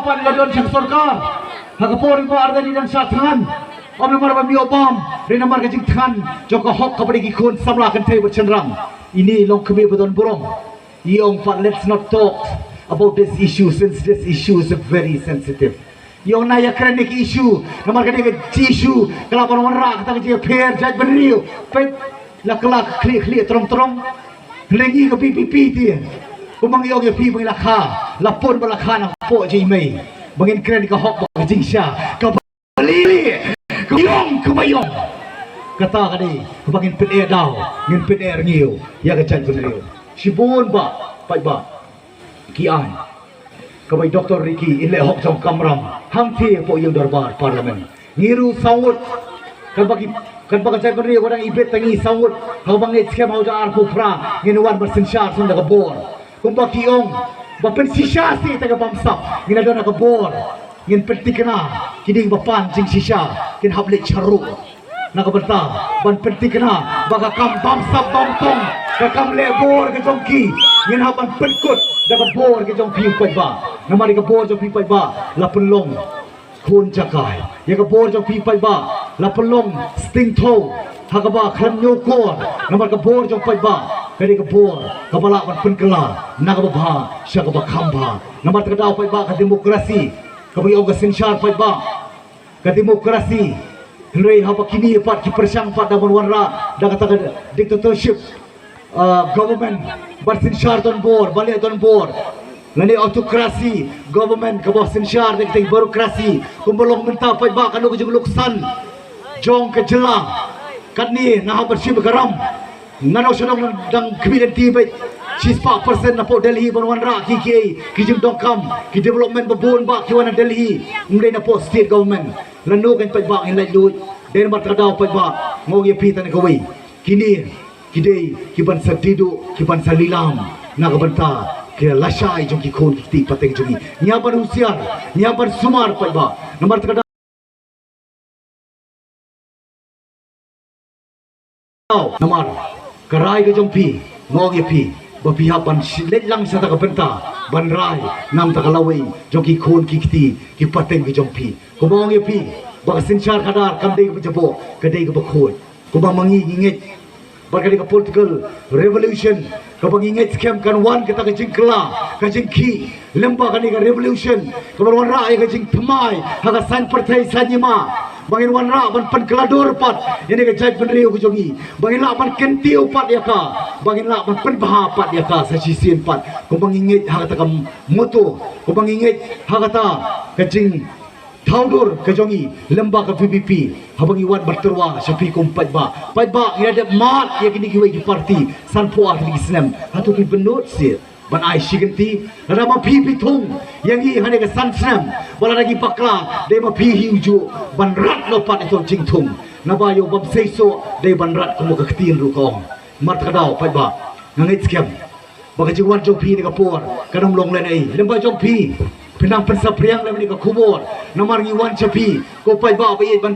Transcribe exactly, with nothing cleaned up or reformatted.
Ba la don sha ka sorkar ha ka por ba arda ni dang sha thngan. Ym namar ba mih bam, re namar ka jingthngan jong ka hok kaba dei ki khun samla kynthei bad shynrang. Ini long kmie ba don burom. I ong pat, let's not talk about this issue since this issue is very sensitive. I ong na ïa kren ïa ki issue namar ka dei ka issue ka lah ban wanrah kata ka jingïapher jaitbynriew. Peit la kylla khlieh khlieh trong trong. Hynrei ngi ka VPP te, kumba ngi ong ïa phi ba ngi la kha, la pun ba la kha na pok jong i mei ba ngin kren ka hok bad ka jingshisha kaba lili, kaba ïong kaba ïong. Kata ka dei kaba ngin pyneh daw, ngin pyneh rngiew ïa ka jaitbynriew. Shibun bah paidbah ki aiñ kaba i Doctor Ricky i Lehhok Jongkamram hangtei hapoh ïing dorbar Parliament. Ngi ruh saw ngut, katba ki, katba ka jaitbynriew ka dang ibit, tang ngi saw ngut haba ngeit skhem ha u hajar arphew phra ngin wan ban synshar shuh da ka bor. Kumba ki ong ba pynshisha seh ïa ka bamsap, ngin ïa don ha ka bor. Ngin pynthikna ki dieng ba pan jingshisha kin hap leit sharum. Na ka bynta ban pynthikna ba ka kam bamsap bampong, ka kam leh bor ka jong ki, ngin hap ban pynkut da ka bor ka jong phi paidbah. Namar ïa ka bor jong phi paidbah la pynlong khun jaka. Ïa ka bor jong phi paidbah la pynlong sting thaw ha kaba khlem ñiewkor. Namar ka bor jong paidbah ka dei ka bor kaba lah ban pynkylla na kaba bha sha kaba kham bha. Namar kata ka daw paidbah, ka demokrasi kaba ïa ong ka synshar paidbah, ka demokrasi. Hynrei haba kine pat ki pyrshang pat da ban wanrah da kata ka dictatorship, ah, government ban synshar donbor, ban leh donbor, lane autocracy government kaba synshar da kata ka bureaucracy. Kumba long mynta paidbah, kano ka jingluksan jong ka jylla katne na haba shim ka ram. Nga nang shu dang khmih lynti beit shispah percent na pok Delhi ban wanrah ki, ki, ki jingdonkam, ki development ba bun bah ki wan na Delhi. Ym dei na pok state government. Lano kan paidbah ngin laitluid? Dei namar kata ka daw paidbah, nga ong ïa phi tang kawei, kine ki dei ki ban sa dih duh, ki ban sa lilam na ka bynta ki lashai jong ki khun ki kti pateng jong ngi. Ngi hap ban husiar, ngi hap ban sumar paidbah. Namar kata ka daw Namar ka rai ka jong phi, nga ong ïa phi ba phi hap ban leit lang sha kata ka bynta ban rai na ka bynta ka lawei jong ki khun ki kti ki pateng ki jong phi. Kumba ong ïa phi ba ka synshar khadar kam dei kaba jaboh, ka dei kaba khuid. Kumba ma ngi ngi ngeit ba ka dei ka political revolution kaba ngi ngeit skhem kan wan kata ka jingkylla ka jingkhih. Lem bad kane ka revolution kaba wanrah ïa ka jingthymmai ha ka saiñ pyrthei saiñ hima, ba ngin wanrah ban pynkylla dur pat ïa kane ka jaitbynriew ka jong ngi, ba ngin lah ban kyntiew pat ïa ka, ba ngin lah ban pynbha pat ïa ka sa shisien pat. Kumba ngi ngeit ha kata ka motto, kumba ngi ngeit ha kata ka jing thaw dur ka jong ngi lem bad ka VPP, haba ngi wan ban tyrwa sha phi kum paidbah. Paidbah, ngi la dep mad ïa kine kiwei ki party sanphew ar tylli ki snem. Hato phi bynnud seh ban ai shi kynti? Lada ma phi phi thung ïa ngi ha kane ka san snem, ba lada ngi bakla, dei ma phi hi ujuh ban rat noh pat ïa uto u jingthung. Naba ïa u bym seisoh dei ban rat, kumba ka ktien ruh ka ong. Namar kata ka daw paidbah, nga ngeit skhem ba ka jingwan jong phi ha kane ka por kan ym long lehnohei. Lem bad jong phi, phin nang pynsaphriang lem ïa kane ka khubor. Namar ngi wan sha phi ko paidbah ba ïeit ban